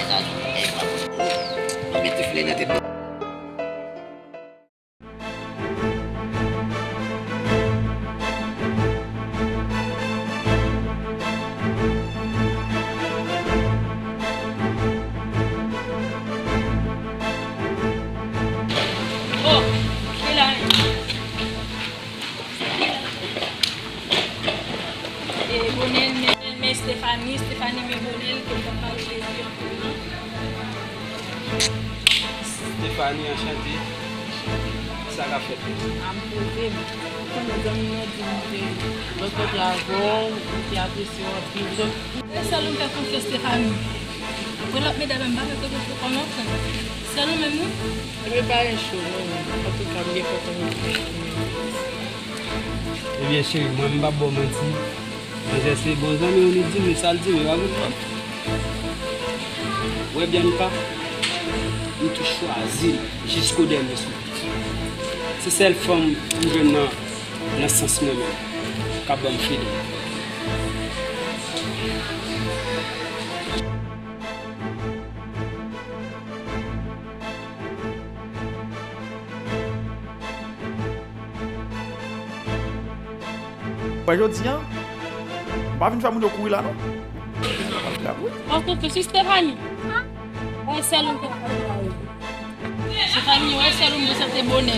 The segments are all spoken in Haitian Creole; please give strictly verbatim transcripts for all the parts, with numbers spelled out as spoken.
Bagay sa, jodi a, e pa bon. Mwen gen ti file nan tèt mwen. Oh, e la menm. E Bonèl, men, men Stephanie, Stephanie, men Bonèl, ke m t ap pale de li anpil lan. Stephanie, anchante. Sa k ap fèt? A m poze m. Ou konnen zanmi m nan di m te lòt kote avè w, li te apresye w anpil. Donk, e sèl ou m fè konfyans, Stephanie. Apre lòt medam yo, m pa fè konfyans ankò non, frè m. Sèl ou menm, wi. Ebyen, pa gen cho, non. Antouka, m byen kontan nou fè. Ebyen, cheri, mwen, m p ap ba w manti. Manzè se bon zanmi w, li di m sa l di m, e pa vre? Wè Bianca, m tou chwazi l jisko dènye souf. Se sèl fanm m jwenn nan, nan sans mwen menm, k ap ban m fidèl. Wè jodi a, m pa vin fè moun yo kouri la non. Paske se si Stephanie. Wè sèl ou m te Stephanie, wè sèl ou m te sante bonè.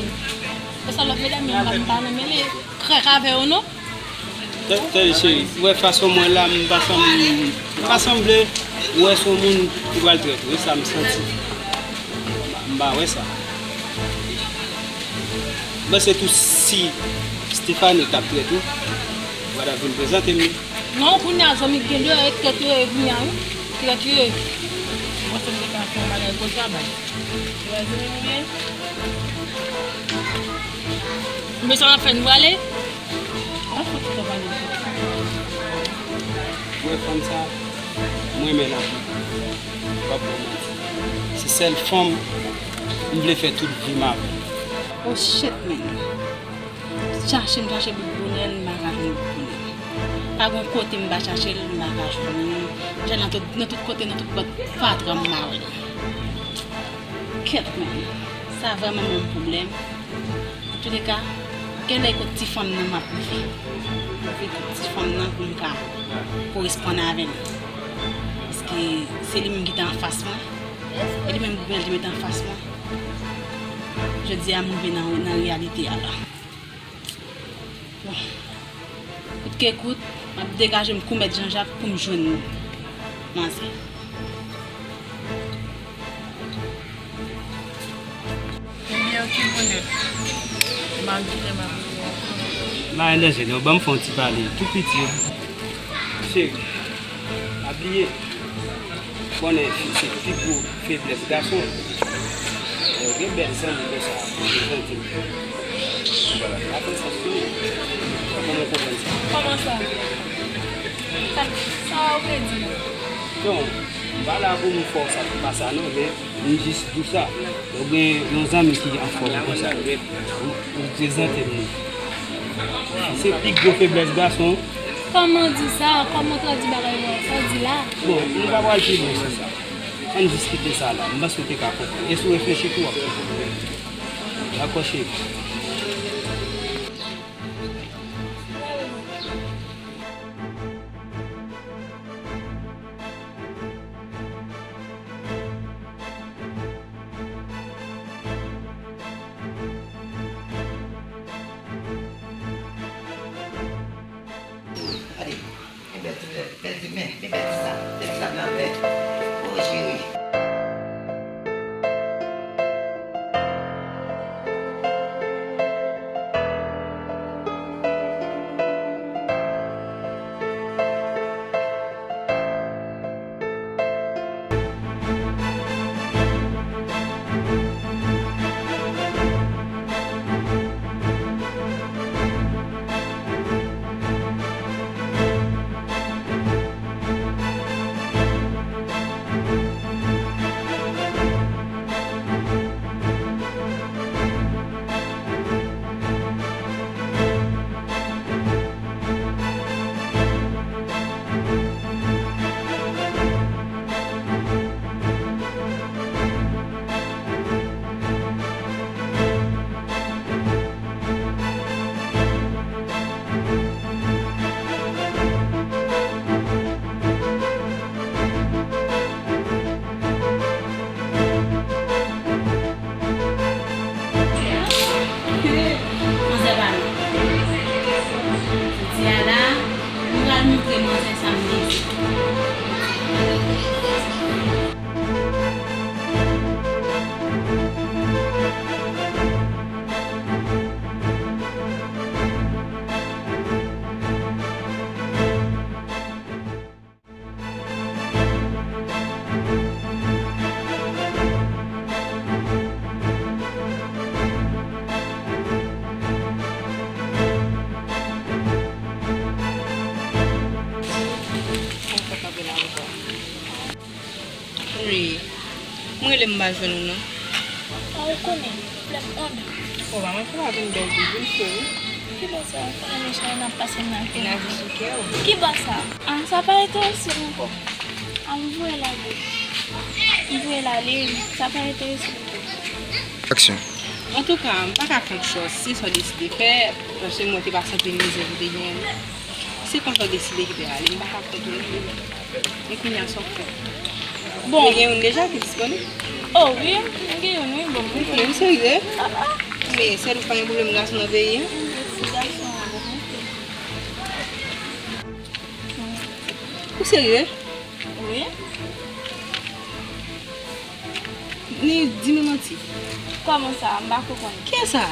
Wè sèl lòt medam yo m pa nan mele krèk avè yo non. Tande cheri, ou wè fason mwen la, m pa sanm, m pa sanble ou wè se yon moun ki pral trèt ou, e sa m santi. M pa wè sa. M panse tou si Stephanie t ap trèt ou, ou pa t ap vin prezante m li. Non, kounye a zanmi k gen de trèt yo ye kounye a wi. Trèt yo ye. Ou panse m te ka fè yon bagay konsa bay. Ou wè zanmi m gen? M bezwen ap fè nou prale. Wè fanm sa, mwen renmen l anpil. M p ap ba w manti. Se sèl fanm m vle fè tout vi m avè l. Oh shit, man. Chache m chache bout bonè l, m pa ka jwenn bout bonè l. Pa gen kote m pa chache l, m pa ka jwenn li. Jwenn nan tout, nan tout kote, nan tout pòt, fatra m mare. Kèt, man. Sa vrèman ban m pwoblèm. Antouleka, genlè e kot ti fanm nan m ap rive. Rive kot ti fanm nan pou m ka koresponn avè l. Paske se li menm ki te anfas mwen. E li menm ki te mete anfas mwen. Jodi a, m rive nan, nan reyalite a la. Bon. Kout ke kout, m ap degaje m kou mèt Janjak pou m jwenn manzè. Ebyen, ok, bonè. M ap vin, m ap vin. M pa an danje non, ban m fè yon ti pale, tou piti. Cheri, pa bliye, konnen fi se pi gwo feblès gason. Lè w gen bèl zanmi konsa, prezante m. Sa fè sans tou. Kòman w konprann sa? Kòman sa? Sa, sa w vle di? Non, m pa la pou m fè w sa ki pa sa non, men m jis di w sa. Lè w gen yon zanmi ki anfòm konsa, ou, ou prezante m li. Se pi gwo feblès gason. Kòman w di sa? Kòman w tradui bagay yo an? Sa w di la? Bon, nou pa pral pi lwen sou sa. Ann diskite sa la. M panse w te ka konprann. E si w reflechi tou, w ap konprann. Dakò, cheri. Gade, men bèl ti flè, bèl ti, men, men bèl ti sab, bèl ti sab nan vè. O, cheri. Manzè pa nou. Jodi a la, nou pral montre manzè sa m vle di. Wi. M rele m pa jwenn ou non. A, ou konnen, pwoblèm onn. O, pa manke pa vin bèl vin, vin cheri. Ki bò sa, ou konnen men chay nan pase m nan kè. Vin aji sou kè w. Ki bò sa? A, sa pa enterese m ankò. A, m voye l ale. M voye l ale, sa pa enterese m ankò. Aksyon. Antouka, m pa ka kont chòs, se sa w deside fè, paske mwen te pase anpil mizè pou te genyen l. Se konsa w deside kite l ale, m pa ka kont ou non. E kounye a sa w fè? Bon. Ou te gen youn deja ki disponib? O wi, m gen youn wi, bon. Ou konnen m serye? A, a. Men sèl ou pa gen pwoblèm gason nan peyi an? M gen ti gason an, bon, ok. Ou serye? Wi. Ni di nou manti. Kòman sa? M pa konprann. Kiyès sa?